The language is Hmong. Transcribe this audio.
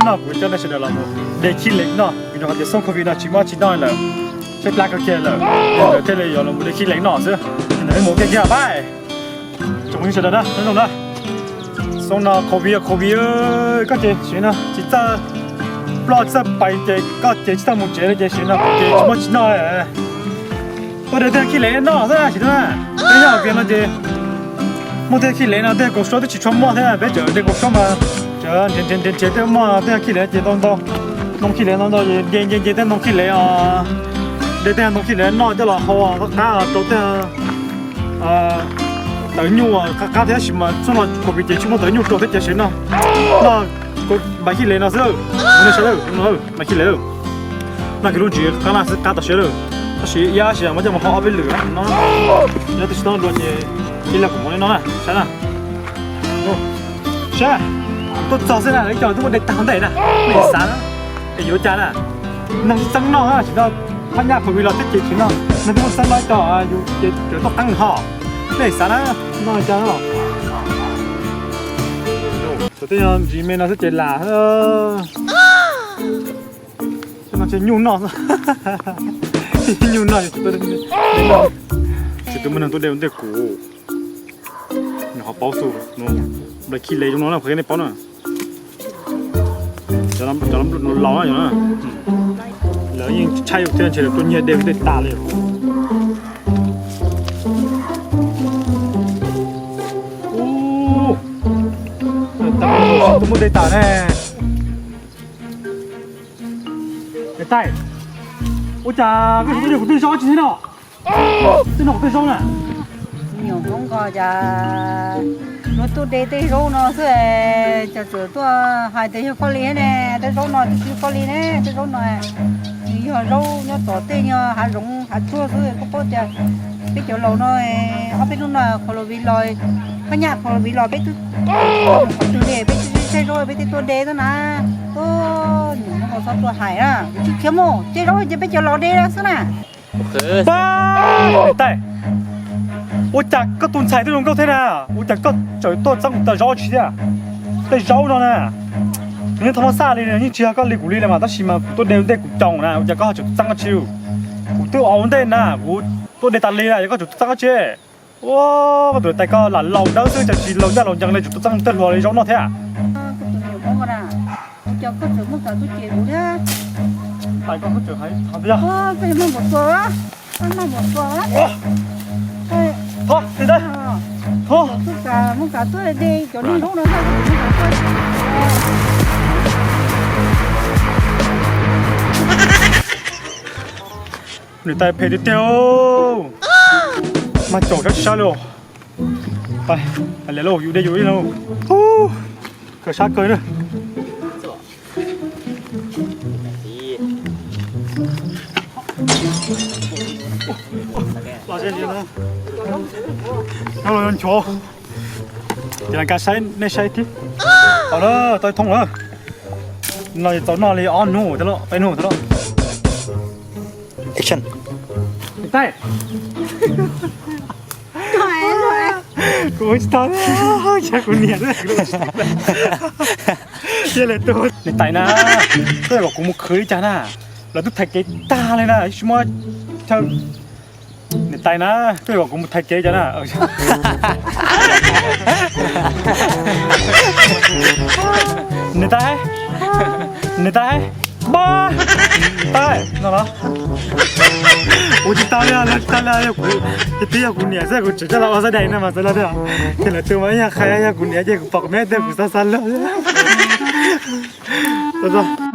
No kuv coj nej sawv daws los mus de khib lev noj, vim rau qhov tias xoob covid no tsis muaj tsis noj lawm, tshaib plab kawg kiag lawm, ntawd thiaj li yuav los mus de khib lev noj xwb. Ntawd peb mus kiag kiag pab. Tsoom sawv daws na, nyob zoo na. Xoob no covid covid, koj ces siv no tsis txawj ploj txawj pais ces koj ces tsis txawj mus tsev li ces siv no ces tsis muaj tsis noj. Tuaj de tej khib lev noj xwb siv na. Peb nyob Vias no ces muaj tej khib lev no tej kaus suab twb tsis tshua muaj thiab, peb cov de kaus suab mas cov nrhiav nrhiav nrhiav tej muaj tej khib lev ces ntau ntau, ntoo khib lev ntau ntau ces nce nce nce tej ntoo khib lev os, de tej ntoo khib lev noj coj los hau qab qab rau tej tawv nyuj qab qab thiab, tab sis mas xoob no covid ces tsis muaj tawv nyuj rau thiab ces siv no, noj npais khib lev no xwb. Mus nej saib lawm, npais khib lev lawm. Noj kiag lub ntsis qab na xwb qab tau siab lawm. Tab sis ib yam sis muab coj mus hau ob peb lwm no, yog twb tsis tau dua ces ib leeg kuv mus li no na, saib na. Saib, tuaj txog xwb na, ib co twb muab de tag ntej na, nej xav na, es yuav cas na, neeg txeeb noj na, tsis tau phab nyaj covid los thiab ces tsis no, neeg twb muab txeeb noj ib co, yus ces cov tuaj qeeb ho, nej xav na, noj cas no. Cov twb yog ntsis me no xwb ces lam no ces nyuj noj, nyuj noj. Tsis tus muaj neeg tuaj de ua ntej kuv, nws ho paub xu, npais khib lev zoo no na, qhia nej paub na. Cov laus na, lawv yeej tshaib thiab ntshe lawv tuaj nyiag de tej tas li. Tus muaj de tas ne. Niam tais, ua cas koj tsis tuaj de kuv tej zaub tsis thiab no? Tej no kuv tej zaub na. Nyuam Hmoob ko cas luag tuaj de tej zaub no xwb, cas txawm tuaj hais tias yog koj li ne, tej zaub no twb tsis yog koj li ne, tej zaub no nws yog zaub nyob tom tej nyuag hav zoov hav tsuag xwb, koj paub tias peb cov laus no ob peb hnub no qhuav los viv los, phab nyaj qhuav los viv los peb twb qhov twg li peb twb tshaib zaub peb twb tuaj de xwb na. Nyuam Hmoob ko txhob tuaj hais na, tsis khiav mus, tej zaub ces peb cov laus de xwb na. Niam tais, ua cas koj tus ntxhais twb zoo nkauj thiab na, ua cas koj tseem tuaj txeeb kuv tej zaub tsis thiab? Tej zaub no na, nws yeej tau muaj xaj li, yeej tsis yog koj li kuv li lawm mas, tab sis mas kuv tuaj de ua ntej kuv coom na, ua cas koj tseem txeeb dab tsi? Kuv twb ua ua ntej na, kuv tuaj de tas li na, yog koj tseem txeeb dab tsi? Ua, koj tus niam tais koj lam laus dawb xwb, cas tsis laus ncaj laus ncees li, tseem tuaj txeeb tej hluas li zaub noj thiab? Koj tus niam hmoob ko na, ua cas koj tseem muaj kam tuaj cem kuv thiab? Tais koj tseem hais qhov tiag. Koj muaj npaum tua, koj muaj npaum tua. Thov, thov, muaj kam tuaj de cov niag zaub no, muaj kam tuaj. Niam tais phem tiag tiag, mas caum sab tsis sab li. Hais liam lauj, yus de yus ib leeg. Kawg sab kawg na. Nchov, ces las kas saib nej saib tib. Tau na, tau thoob lawm. No txaus noj li ob hnub thiab los peb hnub thiab los. Action. Niam tais. Kuv ua tsis tau, yog kuv niam, niam tais na, koj kom kuv mus khwv li cas na, lawv twb thaiv kev tag li na, tsis muaj chaw. Niam tais na, koj kom kuv mus thaiv kev li cas na. Niam tais, niam tais, npab, tais no los. Kuv tsis tau li, tsis tau li, yog kuv, twb yog kuv niam xwb kuv tseem coj los ua xab dais no mas txawv los thiab. Ces lawv tus mas ib yam qhia yog kuv niam ces kuv pom kuv me tias kuv xav xav luag.